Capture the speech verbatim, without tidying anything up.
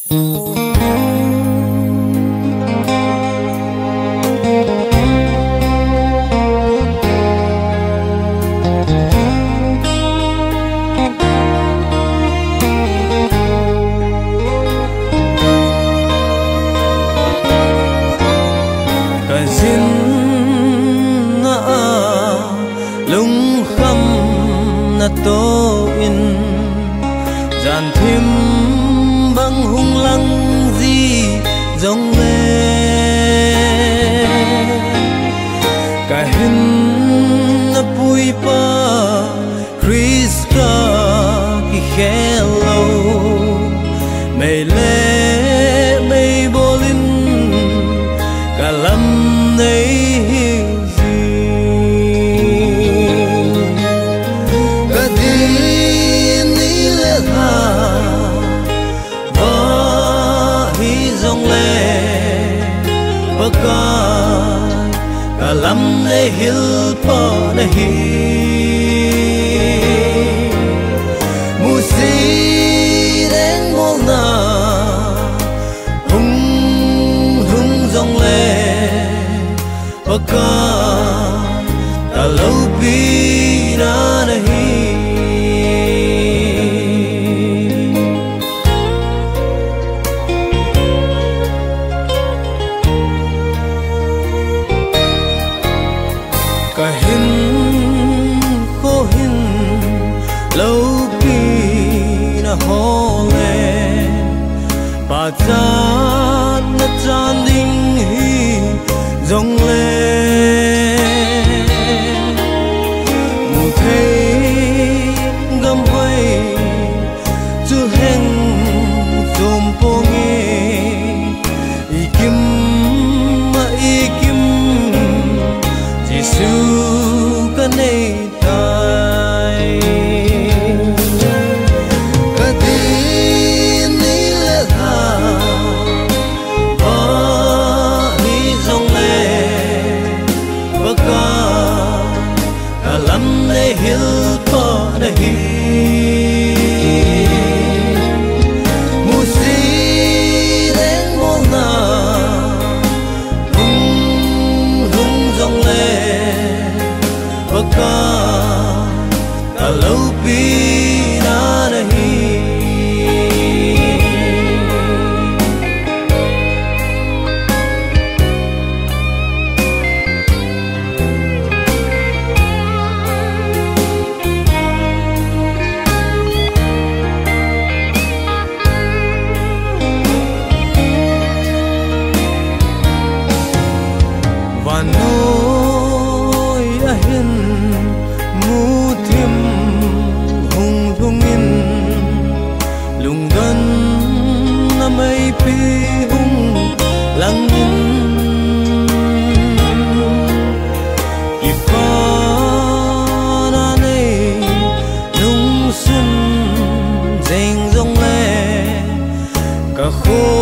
Ka zinna ah lungkhamna tawh in, jan thim bang hung lang zi zong le, ka hinna puipa Khrista kikhel lo, mei le mei bawl in ka lam nei hi zi. Ka din ni le la va hi zong le, Pakai ka lam nei hil pan ahi. Musit eng mawlna hung lhung zong le, Pakai ka lopina na hi. Ka hinkhua hin lopina haw le, pachatna chan ding hi zong le, mu thei gam hoi chu heng chuam pua nge, i kim ah i kim Jesu ka nei tai. Ka din ni le la va hi zong le, Pakai ka lam nei hil pan ahi. Musit eng mawlna hung lhung zong le, Pakai ka lopina na hi. Vannoi ah hin mu thim hung lhung in, lungdonna meipi hung lang in, kipana nei nung sun zeng zong le, ka khua